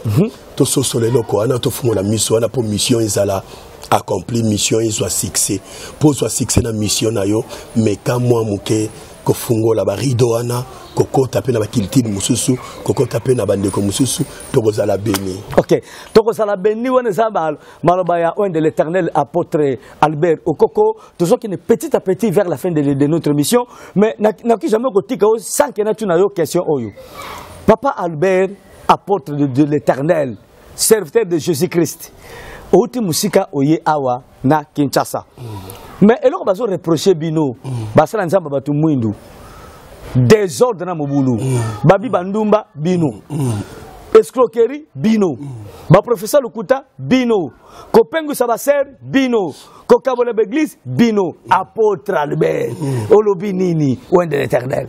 Tososola eloko wana, tofungola miso wana mpo mission ezala accompli, mission ezwa succès. Mpo ozwa succès na mission na yo, meka mwa moke kofungola barideau wana, kokota mpe na baculture mosusu, kokota mpe na bandeko mosusu, tokozala béni. Ok, tokozala béni. Wana eza maloba ya oint de l'Éternel, apôtre Albert Okoko. Tozokende petit à petit vers la fin de notre mission, mais nakoki jamais kotika yo sans ke natuna yo question oyo. Papa Albert, apôtre de l'Éternel, serviteur de Jésus-Christ, outi mosika, oye awa na Kinshasa, mais eloko bazoreproche bino, basala Nzambe bato mwindu, désordre na mobulu, babi bandumba bino, escroquerie bino, baprofesseur lokuta bino, kopengwisa basere bino, kokabola baeglise bino. Apôtre Albert, olobi nini, oint de l'Éternel?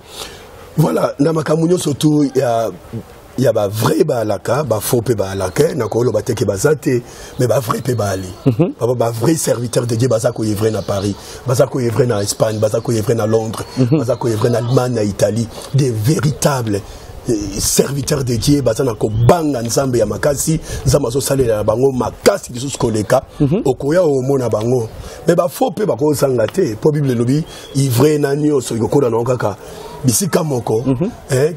Voilà, na makambo nyonso tu ya bavrai baalaka, bafaux mpe baalaka. Nakoloba te ke baza te, mais bavrai mpe baali. Papa, bavrai serviteur de Dieu baza koœuvrer na Paris, baza koœuvrer na Espagne, baza koœuvrer na Londres, baza koœuvrer na Allemagne, na Italie. Des véritables serviteurs de Dieu baza na kobanga Nzambe ya makasi. Nzambe azosalela na bango makasi lisusu koleka. Okoya omona bango. Mais bafaux mpe bakozanga te, mpo Bible elobi ivraie na nyonso ekokola nango kaka bisika moko.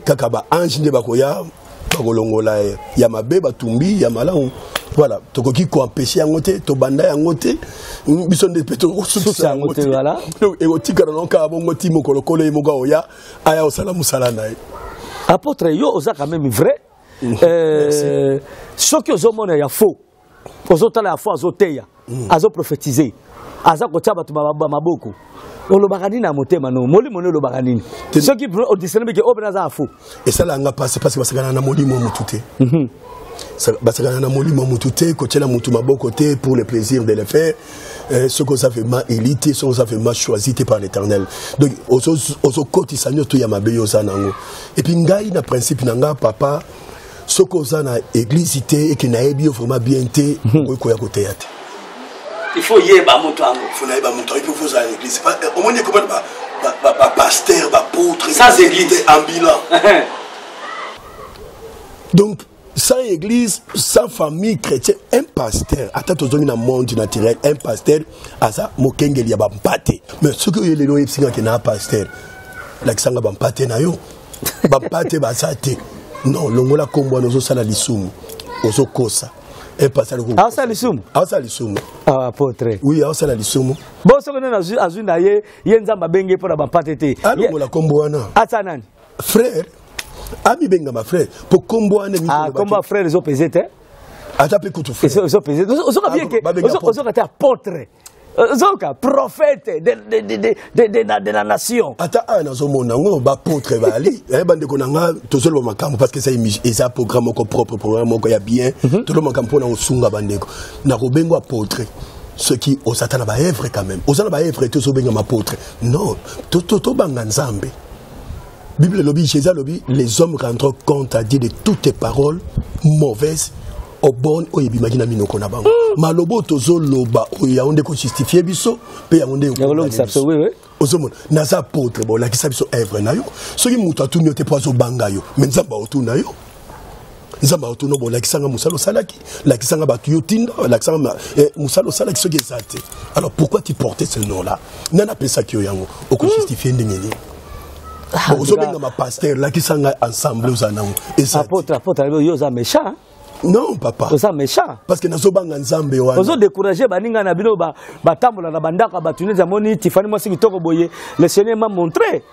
Kaka baange nde bakoya, bakolongola ya mabe, batumbi ya malamu. Voilà, tokoki koempêche yango te, tobanda yango te, biso nde mpe tokosukisa yango te. Voilà. Donc ekotikala nango kaka bongo ti mokolo kolo ye moko aoya, aya kosala mosala na ye. Apôtre, yo oza quand même vrai. Soki ozomona ya faux, ozotala ya faux, azoteya, azoprophétise, aza kotia bato maboko, olobaka nini na motema no? Molimo no elobaka nini soki odiscerne bike oyo mpena aza ya faux? Esalanga mpasi, parce basakana na molimo ya motu te. Basakana na molimo ya motu te, kotiela motu maboko te pour le plaisir de le faire. Soki oza vraiment élu te, soki oza vraiment choisi te par l'Éternel, donc ozokotisa nyonso ya mabe yo oza nango. Et puis ngai na principe na nga, papa, soki oza na église te, eke nayebi yo vraiment bien te, okoki koya koteya te. Il faut yeba moto yango. Faut nayeba moto yango, faut ozala na église. Omoni ekomani bapasteur, baapôtre sans église. Ambulant. Donc sans église, sans famille chrétienne, un pasteur, ata tozongi na monde naturel, un pasteur aza mokengeli ya bampate. Mais soki oye lelo oyebisi nga ke na pasteur, lakisanga bampate na yo. Bampate baza te. Non, longola nkombo wana, ozosala lisumu, ozokosa. Un pasteur Aosala lisumu? Aosala lisumu. Ah, apôtre. Oui, aosala lisumu. Bon, soki nde azwi na ye, ye Nzambe abenge mpo na bampate te. Alongola nkombo wana. Atia nani? Frère, amibengama frère, mpo nkombo wana. Ah, nkombo ya frère ezopese te. Ata mpe kutu ozoka bien ke ozoka te apôtre, ozoka prophète de la nation. Ata awa nazomona yango, baapôtre bali bandeko na nga. Tozoloba makambo parce que eza programme moko propre, programme moko ya bien. Toloba makambo mpona kosunga bandeko. Nakobengo apôtre soki oza ata na baœuvre. Quand même oza na baœuvre te, ozobengama apôtre? Non, tobanga Nzambe. Bible elobi, Jésus alobi: «Les hommes rendront compte à Dieu de toutes tes paroles mauvaises ou bonnes oyo ebimaki na minoko na bango.» Maloba oyo tozoloba oyo, yango nde kojustifie biso mpe yango nde ozomona naza apôtre. Bolakisa biso œuvre na yo. Soki moto atuni yo te mpo azobanga yo, mais Nzambe aotuna yo. Nzambe aotuna: «Bolakisanga mosala osalaki, lakisanga bato yo tinda, lakisanga mosala osalaki.» Soki eza te, alors pourquoi tu portais ce nom là nani apesaki yo yango? Okojustifie ndenge nini? Ozobengama pasteur, lakisa ngai ensemble oza nango. Apôtre, apôtre, yo oza méchant. Non, papa. Oza méchant. Parce que nazobanga Nzambe wana. Ozodécourage baninga na bino batambola na bandako ya bato. Neti amoni Tifani, mwasi kitoko boye, le Seigneur m'a montré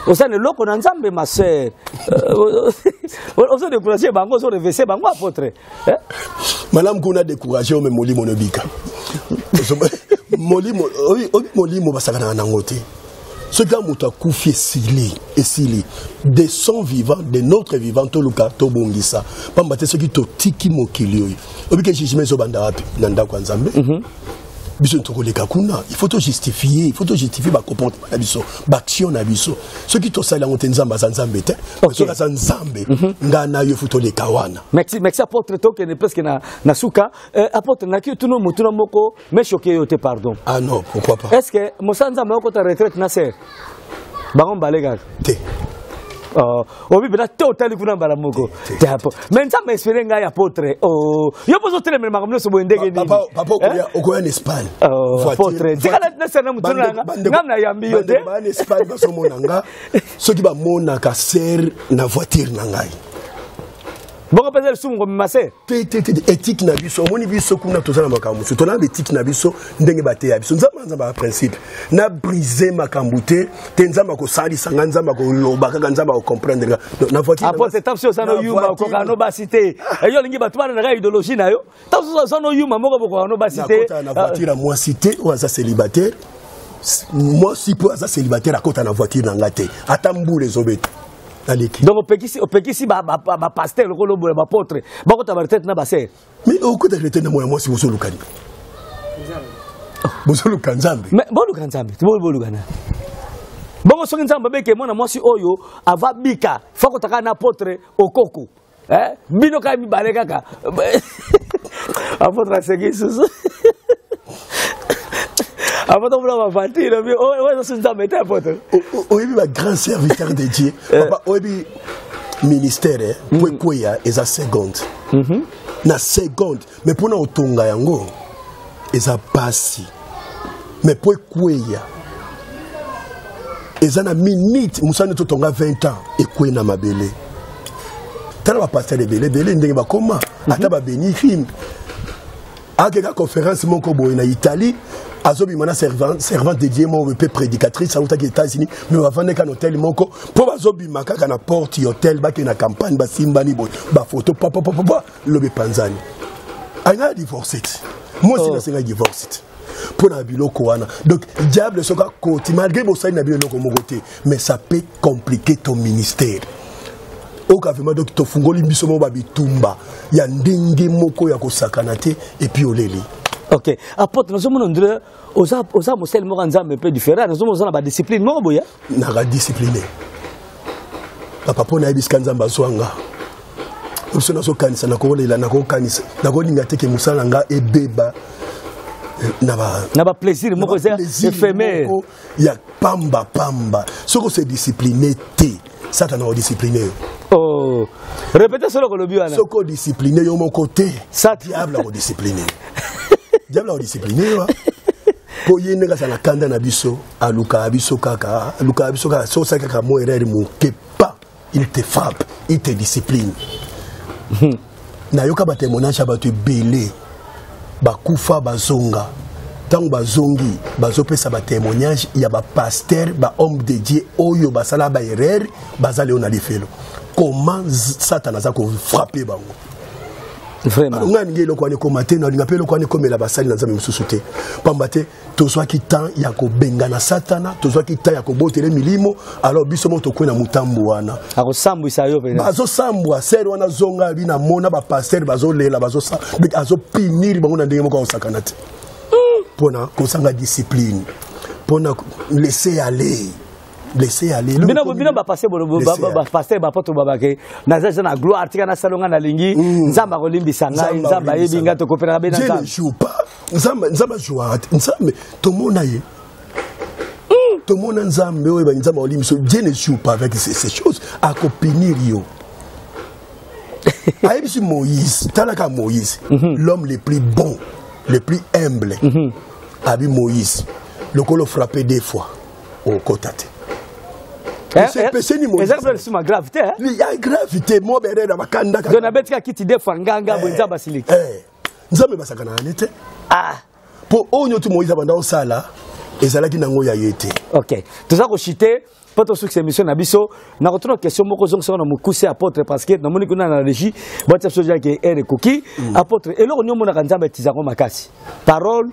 oza na eloko na Nzambe. Ma sœur, ozodécourage bango, ozorevese bango, apôtre. Malamu kuna décourage ome molimo nobika molimo obi molimo basakanaka nango te. Soki kaka moto akufi, esili, esili. De son vivant, de notre vivant, toluka tobongisa, pamba te soki totiki mokili oyo, obike jugement ezobanda wapi? Na ndako ya Nzambe. Biso tokoleka kuna, il faut tojustifie, il faut tojustifie bacomportement na biso, baaction na biso. Soki tosali yango te, Nzambe aza Nzambe te. Soki aza Nzambe, ngai na yo fu toleka wana. Merci, merci apôtre. Tokende presque na suka. Apôtre, naki tuna motuna moko, mais choqué yo te, pardon. Ah non, pourquoi pas? Est ce que mosala Nzambe okota retraite na sœur bango mbale kaka? Te. Obi mpena te, otali kuna mbala moko te, mais Nzambe espere ngai, apôtre. Yo mpo ozotelemela makambo nyonso boye, ndenge nini? Papa, okoya na Espagne. Apôtre, tika nasala motuna nanga, ngam nayambi yo te. Baa na Espagne bazomona nga, soki bamonaka sœur na voiture na ngai. Bongo mpenza lisumu komema sœur? Te, te, te. Éthique na biso, omoni biso kuna toza na makambo mosusu, tona baéthique na biso ndenge bateya biso. Nzambe, Nzambe ya principe, na brise makambo te te. Nzambe akosalisa nga, Nzambe akoloba kaka, Nzambe akocomprendre nga na voiture. Apôtre, ntango soki oza no yuma, okoka no basi te. Yo olingi bato bana naka idéologie na yo. Ntango soki oza no yuma moko, bokoka no basi te. Nakota na voiture ya mwasi te oyo aza célibataire. Mwasi mpo aza célibataire akota na voiture na nga te, ata mbula ezobeta, naleki. Donc opekisi bapasteur lokola oboya baapôtre bakota baretraite na basœur? Mais okota retraite na mwana mwasi, bozoluka nini? Bozoluka Nzambe. Mais boluka Nzambe, boluka na bongo. Soki Nzambe abeke mwana mwasi oyo ava bika fakota kaka na apôtre okoko, bino kaka mibale kaka. Apôtre aseki susu. Apôtre, mpona baventure oyo ezosu Nzambe te, apôtre. Oyebi bagrand serviteur de Dieu, papa, oyebi ministère po ekweya eza seconde na seconde, mais mpona kotonga yango eza pasi. Mais po ekweya eza na minute. Mosala nde totonga 20 ans, ekwei na mabele. Tala bapasteur ebele ebele ndenge bakoma, ata babeni film akeka conférence moko boye na Italie, azobima na servante de Dieu moko mpe prédicatrice autaki États-Unis, mais bavandeka na hotel moko mpo bazobima kaka na porte ya hotel, bakende na campagne, basimbani boye, bafoto papapapapa, lobi epanzani, alinga divorce te. Mwasi nasenga divorce te mpo na biloko wana. Donc diable soki akoti, malgré bosali na bino eloko moko te, mais ça peut compliquer ton ministère. Oka vraiment, donc tofungoli biso moko babitumba ya ndenge moko ya kosakana te, et puis oleli. Ok, apôtre, nazomona ondire oza mosali moko ya Nzambe mpe différent. Nazomona oza na badiscipline moko boye. Naka discipline, papa, mpo nayebi sika Nzambe azwanga biso. Nazokanisa, nakolela, nakokanisa, nakolinga te ke mosala na nga ebeba na baplaisir moko eza éphémère. Ya pamba pamba. Soki ose discipline te, Satana odiscipline yo. Oh. Répétez solo kolobi wana. Soki odiscipline yo moko te, diable akodiscipline yo, diable akodiscipline yo, mpo ye ndenge azala na kanda na biso, alukaka biso kaka, alukaka biso kaka. So osali kaka mo erreur moke pa, il te frappe, il te discipline. Nayoka batémoignage ya bato ebele bakufa, bazonga. Ntango bazongi, bazopesa batémoignage ya bapasteur, bahomme de Dieu oyo basala baerreur, baza leo na lifelo. Comment Satan aza kofrappe bango? Vraiment. Ngai alingi eloko wana ekoma te, nalinga mpe eloko wana ekomela basali na Nzambe mosusu te, pamba te tozwaki temps ya kobengana Satana, tozwaki temps ya kobotele milimo. Alors biso moko tokwei na motambo wana. Akosambwisa yo mpenza. Bazosambwa sere wana, zonga bi namona bapasteur bazolela, azopinir bango na ndenge moko akosakana te, mpona kozanga discipline, mpona laisser aller, laisser aller. Bino, bino bapasteur, bapasteur, baapôtre babake naza eza na gloire, tika nasala nga nalingi, Nzambe akolimbisa ngai, Nzambe ayebi ngai, tokopelaka be na Dieu ne Nzambe. joue pas. Nzambe, Nzambe ajouaka te. Nzambe tomona ye, tomona Nzambe oyo Nzambe aolimbi biso. Dieu ne joue pas avec ces choses. Akopinir yo. Ayebisi Moïse, talaka Moïse, l'homme le plus bon, le plus humble. Abi Moïse, lokolo frappé deux fois, okota te. Epeseni Moïse. Eza mpe lisusu grave te, hein? Ya grave te, mo bere na bakanda kaka. Donc nabetika kiti deux fois, nganga boye, Nzambe asiliki. Eh, Nzambe basaka na ye te. Ah. Mpo oyo nyonso Moïse abanda osala ezalaki nango ya ye te. Ok, toza koshite mpo tosukisa émission na biso. Nakotuna question moko, ozongisaka na mokuse, apôtre, parce que namoni kuna na régie batia biso jake ere ekoki. Apôtre, eloko nini omonaka Nzambe etizango makasi? Parole,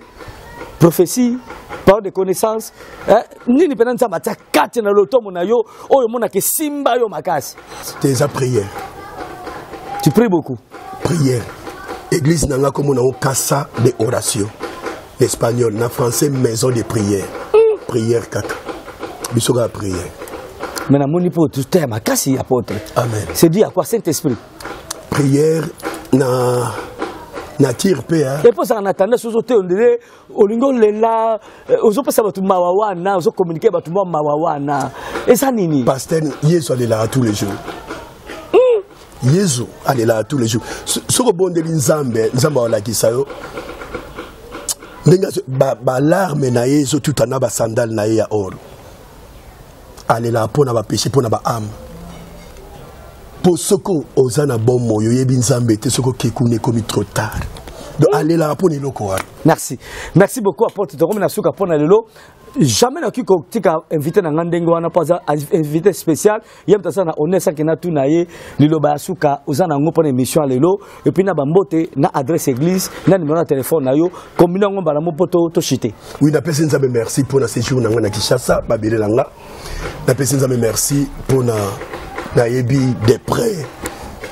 prophétie, parole de connaissance, eh, nini mpena Nzambe atia kati na lotomo na yo oyo omonaka esimba yo makasi? Te, eza prière. Tu pries beaucoup. Prière. Église na nga komona ngo casa de oración, espagnol, na français maison de prière. Prière kaka, biso kaka prière. Mais namoni mpo tuteya makasi, apôtre. Amen. C'est dû à quoi, Saint Esprit? Prière na nature mpe, hein. Epo ozalaka na tendance ozoteya ondire olingi olela, ozopesa bato mawa wana, ozocommuniquer bato mwa mawa wana, eza nini? Pasteur, Yesu alelaka tous les jours. Yesu alelaka tous les jours. Soki obondeli Nzambe, Nzambe aolakisa yo ndenge balarme na ye ezotuta na basandale na ye ya or. Alelaka mpo na bapéché, mpo na baâme, mpo soki oza na bomoi, oyebi Nzambe te, soki okei kuna ekomi trop tard. Donc alelaka mpo na eloko wana. Merci, merci beaucoup, apôtre. Tokomi na suka mpo na lelo. Jamais nakoki kotika invité na nga ndenge wana, mpo aza invité spécial. Ye moto aza na honneur saki natuna ye liloba ya suka oza na yango mpo na émission ya lelo, et puis na bambote, na adresse église, na numéro ya telefone na yo, combine yango mbala mo mpo toshite. Oui, napesi Nzambe merci mpona séjour na nga na Kinshasa, babele na nga. Napesi Nzambe merci mpona nayebi de près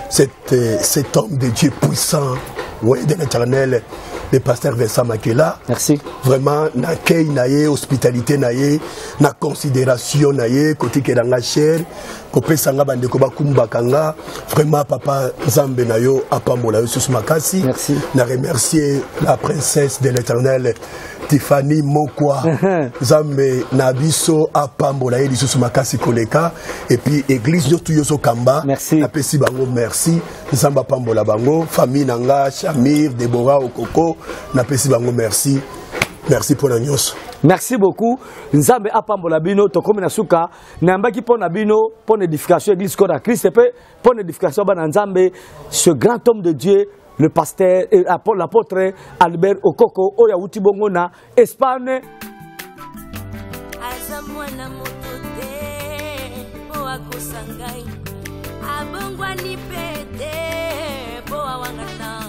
cet homme de Dieu puissant, ouais, de l'Éternel, le pasteur Vincent Makela. Merci. Vraiment, na accueil na ye, hospitalité na ye, na considération na ye, kotikela nga cher, kopesa nga bandeko bakumbaka nga. Vraiment, papa, Nzambe na yo apambola yo susu makasi. Merci. Na remercier la princesse de l'Éternel, Tiffany Mokwa. Nzambe na biso apambola ye lisusu makasi koleka. Et puis église nyonso yo ozokamba. Merci. Napesi bango merci. Nzambe apambola bango, famille na nga, Shamir, Deborah, Okoko, napesi bango merci. Merci mpona nyonso. Merci beaucoup, Nzambe apambola bino. Tokomi na suka. Nayambaki mpo na bino, mpo na édification église Corps ya Christ mpe mpo na édification bana Nzambe, ce grand homme de Dieu, le pasteur l'apôtre Albert Okoko, oyo awuti bongo na Espagne. Aza mwana moto te mpo akosa ngai, abongwani mpe te mpo awangana.